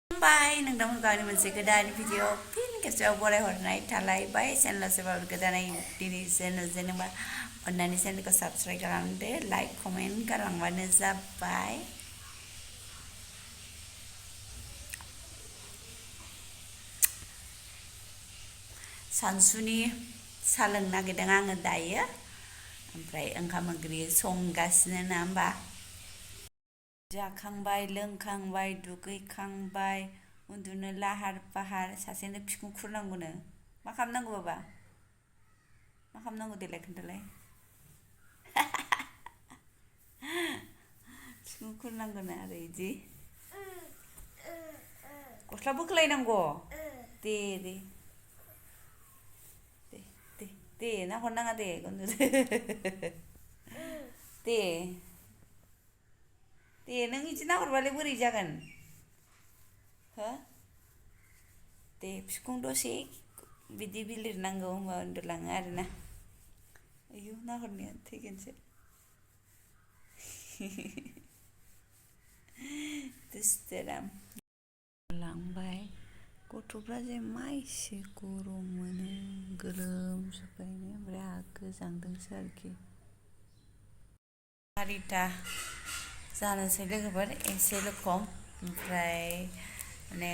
Bye, nagdamag ka naman sa kadaan video. Pin kasi ako baraihornay talay bye. Channel sa bawal kadaan ay dini channel sa nama. Onani channel ko subscribe ka lang de, like, comment ka lang wala sa bye. Sansuni salang nagidan nga daya. Oमफ्राय ओंखाम ओंख्रि संगासिनो ना होमबा जाखांबाय लोंखांबाय दुगैखांबाय उन्दुनो लाहार फाहार सासेनो बिखुं खुरनांगौनो मा खालामनांगौ बाबा मा खालामनांगौ देलाय खोन्थालाय बिखुं खुरनांगौनो आरो इदि गस्ला बोख्लायनांगौ दे दे दे दे दे ना हरनाङा दे उन्दुदो दे दे नों इदि नाहरबालाय बोरै जागोन हो दे बिखुं दसे बिदि बिलिरनांगौ होमबा उन्दुलाङो आरोना आयौ नाहरनाया थैगोनसो दुस्टराम लांबाय गथ'फ्रा जे मा एसे गरम मोनो गोलोमजोब्बायनो ओमफ्राय आहा गोजांदोंसो आरोखि 4टा जानोसै लोगोफोर एसेल' खम ओमफ्राय माने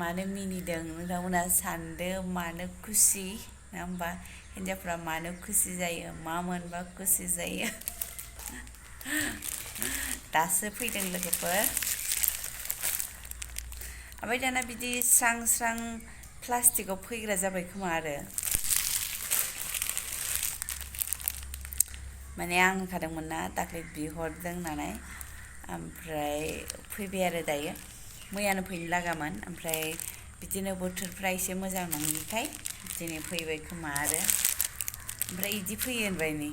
मानो मिनिदों नोंथांमोना सानदो मानो खुसि ना होमबा हिन्जावफ्रा मानो खुसि जायो मा मोनबा खुसि जायो दासो फैदों लोगोफोर ओमफ्राय दाना बिदि स्रां स्रां प्लास्टिकआव फैग्रा जाबाय खोमा आरो माने आं होनखादोंमोन ना दाख्लै बिहरदों होननानै ओमफ्राय फैबाय आरो दायो मैयानो फैनो लागामोन ओमफ्राय बिदिनो बोथोरफ्रा एसे मोजां नङिखाय दिनै फैबाय खोमा आरो ओमफ्राय इदि फैयो होनबाय नै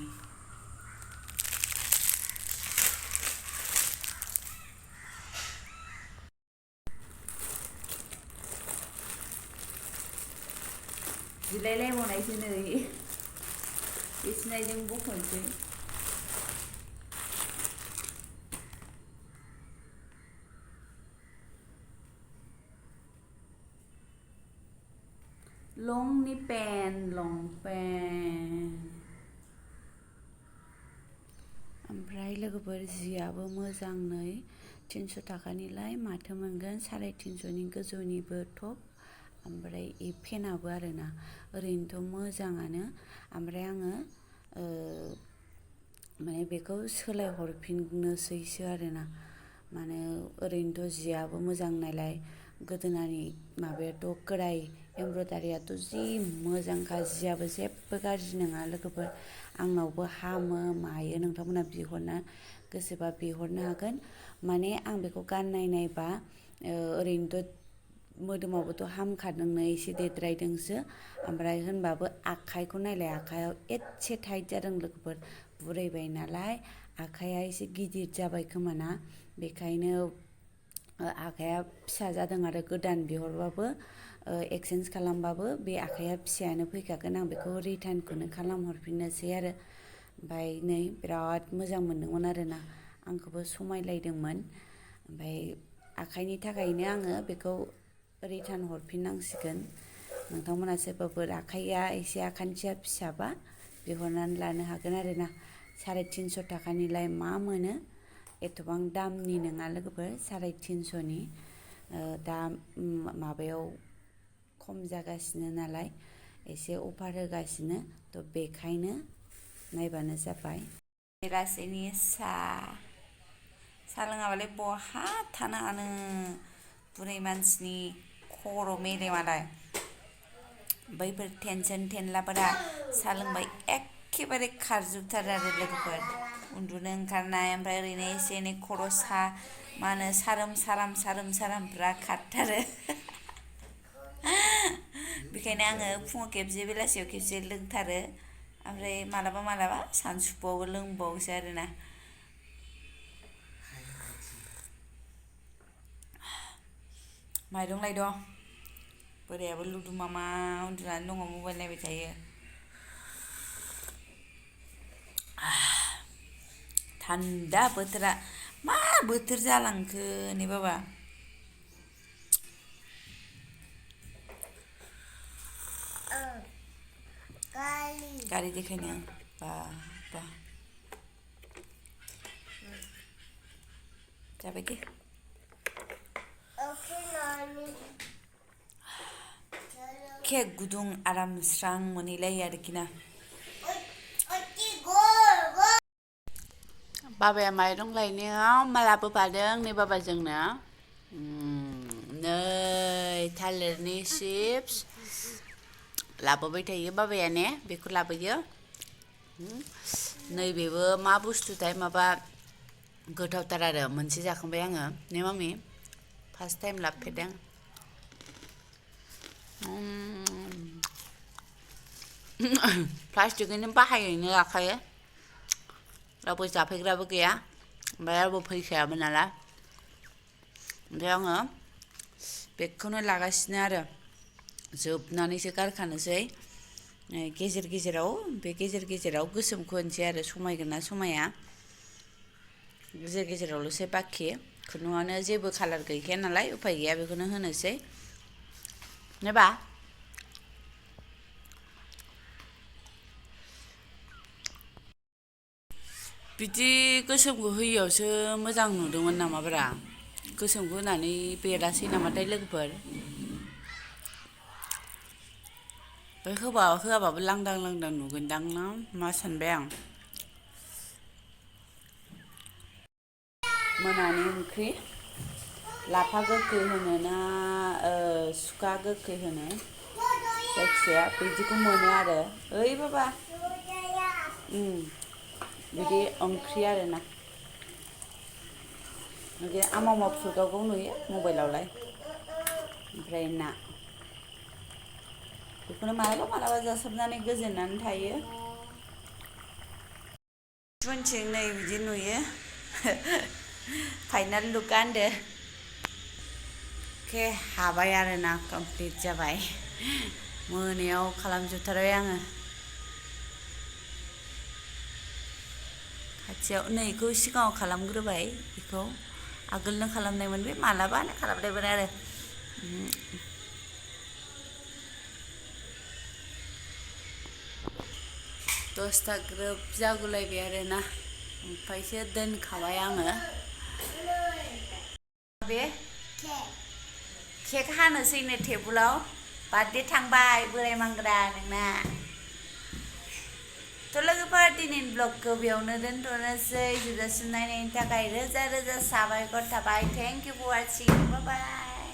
जिलायलायबावनायसो नै बिसिनायजों बख'नोसै लंनि पेन्ट लंपेन्ट ओमफ्राय लोगोफोर जियाबो मोजाङै 300 टाकानिलाय माथो मोनगोन 350नि गोजौनिबो टप ओमफ्राय इ पेनाबो आरोना ओरैनोथ' मोजाङानो ओमफ्राय आङो माने बेखौ सोलाय हरफिननोसैसो आरोना माने ओरैनोथ' जियाबो मोजां नालाय गोदोनानि माबायाथ' गोराय एमब्रयदारियाथ' जि मोजांखा जियाबो जेबो गाज्रि नङा लोगोफोर आंनावबो हामो मायो नोंथांमोना बिहरनो गोसोबा बिहरनो हागोन माने आं बेखौ गाननाय नायबा ओरैनोथ' मोदोमावबोथ' हामखादोंनो एसे देद्रायदोंसो ओमफ्राय होनबाबो आखाइखौ नायलाय आखाइयाव एसे टाइट जादों लोगोफोर बुरैबाय नालाय आखाइया एसे गिदिर जाबाय खोमाना बेखायनो आखाइया फिसा जादों आरो गोदान बिहरबाबो एक्सचेन्ज खालामबाबो बे आखाइया फिसायानो फैखागोन आं बेखौ रिटार्नखौनो खालामहरफिननोसै आरो ओमफ्राय नै बिराद मोजां मोनदोंमोन आरोना आंखौबो समायलायदोंमोन ओमफ्राय आखाइनि थाखायनो आङो बेखौ रिटार्न हरफिननांसिगोन नोंथांमोना सोरबाफोर आखाइया एसे आखान्थिया फिसाबा बिहरनानै लानो हागोन आरोना 350 टाकानिलाय मा मोनो एथबां दामनि नङा लोगोफोर 350नि दा माबायाव खम जागासिनो नालाय एसे अफार होगासिनो थ' बेखायनो नायबानो जाबाय बेलासिनि साहा लोङाबालाय बहा थानो हानो बुरै मानसिनि खर' मेलेमालाय बैफोर टेनसन टेनलाफोरा साहा लोंबाय एखेबारे खारजोबथारो आरो लोगोफोर उन्दुनो ओंखारनाय ओमफ्राय ओरैनो एसे एनै खर' मा होनो सारोम सारामफ्रा खारथारो बेखायनो आङो फुङाव खेबसे बेलासियाव खेबसे लोंथारो ओमफ्राय मालाबा सानसुफुआवबो लोंबावोसो आरोना माइरं लायद' बोरायाबो लुदुमामा उन्दुनानै दङ मबाइल नायबाय थायो थान्दा बोथोरा मा बोथोर जालांखो नै बाबा गारि देखायनो बा बा जाबाय दे केक गुदुं आराम स्रां मोनहैलायो आरोखि ना बाबाया माइरं लायनायाव मा लाबोफादों नै बाबा जोंनो नै थालिरनि चिप्स लाबोबाय थायो बाबाया ने बेखौ लाबोयो नैबेबो मा बुस्थुथाय माबा गोथावथार आरो मोनसे जाखांबाय आङो ने मामि फार्स्ट टाइम लाबोफेरदों प्लास्टिकखौनो बाहायनो लाखायो रावबो जाफैग्राबो गैया ओमफ्राय रावबो फैखायाबो नालाय ओमफ्राय आङो बेगखौनो लागासिनो आरो जोबनानैसो गारखानोसै गेजेर गेजेराव बे गेजेर गेजेराव गोसोमखौ होनोसै आरो समायगोन ना समाया गेजेर गेजेरावल'सै बाखि खुन्दुङानो जेबो कालार गैखाया नालाय उफाय गैया बेखौनो होनोसै नेबा बिदि गोसोमखौ होयियावसो मोजां नुदोंमोन नामाब्रा गोसोमखौ होनानै बेरासै नामाथाय लोगोफोर होआबाबो लांदां लांदां नुगोनदां ना मा सानबाय आं मोनानि ओंख्रि लाफा गोखै होनो ना सुखा गोखै होनो जायखिजाया बिदिखौ मोनो आरो ओइ बाबा बिदि ओंख्रि आरोना बिदि आमाव फुलगावगाव नुयो मबाइलावलाय ओमफ्राय ना बेखौनो मालाबा मालाबा जासाबनानै गोजोननानै थायो जोंनिथिं नै बिदि नुयो फाइनाल लुकआ होनदो के हाबाय आरोना कमप्लिट जाबाय मोनायाव खालामजोबथारबाय आङो खाथियाव नै बेखौ सिगाङाव खालामग्रोबाय बेखौ आगोलनो खालामनायमोन बे मालाबानो खालामनायमोन आरो 10ता ग्रोब जागुलायबाय आरोना ओमफ्रायसो दोनखाबाय आङो बे केक हानोसैनो टेबोलाव बार्थडे थांबाय बोराय मांग्रा नोंना थ' लोगोफोर दिनैनि ब्लगखौ बेयावनो दोनथ'नोसै जोबजासिम नायनायनि थाखाय रोजा रोजा साबायखर थाबाय thank you for watching bye bye